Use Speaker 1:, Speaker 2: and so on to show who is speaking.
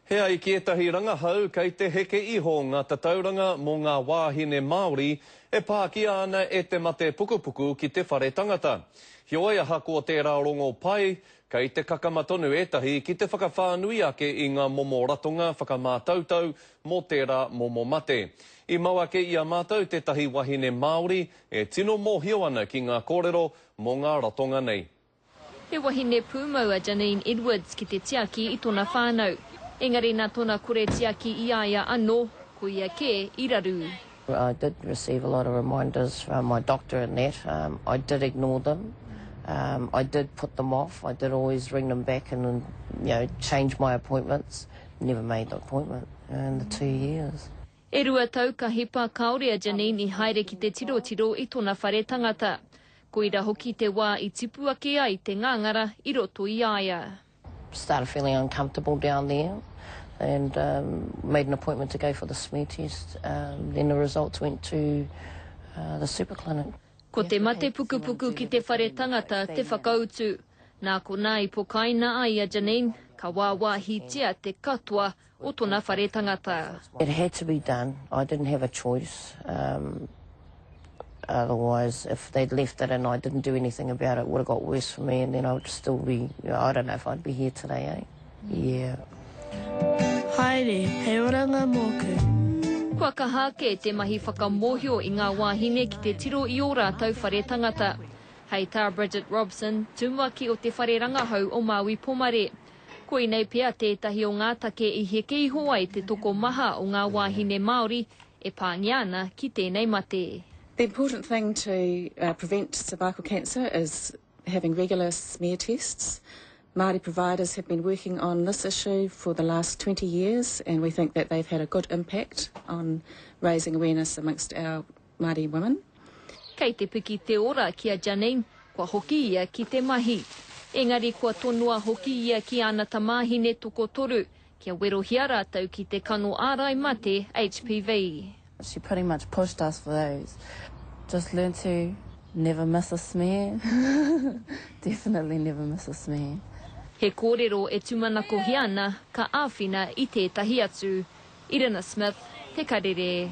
Speaker 1: He ai ki ētahi rangahau kei te heke iho ngā tatauranga mō ngā wāhine Māori e pākia ana e te mate pukupuku ki te whare tangata. Heoi ahakoa tērā rongo pai, kei te kakama tonu ētahi ki te whakawhānui ake i ngā momo ratonga whakamātautau mō tērā momo mate. I mau ake i a mātou tētahi wahine Māori e tino mōhio ana ki ngā kōrero mō ngā ratonga nei.
Speaker 2: He wahine pūmau a Janine Edwards ki te tiaki i tona whānau. Engari nā tona kore tiaki i a ia anō, ko ia kē i raru.
Speaker 3: I did receive a lot of reminders from my doctor and that. I did ignore them. I did put them off. I did always ring them back and you know, change my appointments. Never made the appointment in the 2 years.
Speaker 2: E 2 tau ka hipa kāore a Janine i haere ki te tirotiro i tona whare tangata. Koira hoki te wā i tipu ake ai te ngāngara i roto i a ia.
Speaker 3: Started feeling uncomfortable down there and made an appointment to go for the smear test. Then the results went to the super clinic.
Speaker 2: Ko te mate pukupuku ki te whare tangata te whakautu. Nā konā i pokaina ai a Janine, ka wāwāhitia te katoa o tona whare tangata.
Speaker 3: It had to be done, I didn't have a choice, otherwise if they'd left it and I didn't do anything about it, it would have got worse for me and then I would still be, I don't know if I'd be here today, eh? Yeah.
Speaker 4: Haere, hei oranga mōku.
Speaker 2: Kua kaha ake te mahi whakamōhio i ngā wāhine ki te tiro i ō rātou whare tangata. Hei tā Bridget Robson, tumuaki o te whare rangahau o Māui Pomare, Koinei pea tētahi o ngā take i heke iho ai te tokomaha o ngā wāhine Māori e pāngia ana ki tēnei mate.
Speaker 5: The important thing to prevent cervical cancer is having regular smear tests. Māori providers have been working on this issue for the last 20 years and we think that they've had a good impact on raising awareness amongst our Māori women.
Speaker 2: Kei te piki te ora ki a Janine, kua hoki ia ki te mahi. Engari kua tonoa hoki ia ki ana tamāhine tokotoru, kia werohia rātou ki te kano ārai mate HPV.
Speaker 4: She pretty much pushed us for those. Just learn to never miss a smear. Definitely never miss a smear.
Speaker 2: He kōrero e tūmanakohia ana ka āwhina i tētahi atu. Irina Smith, Te Karere.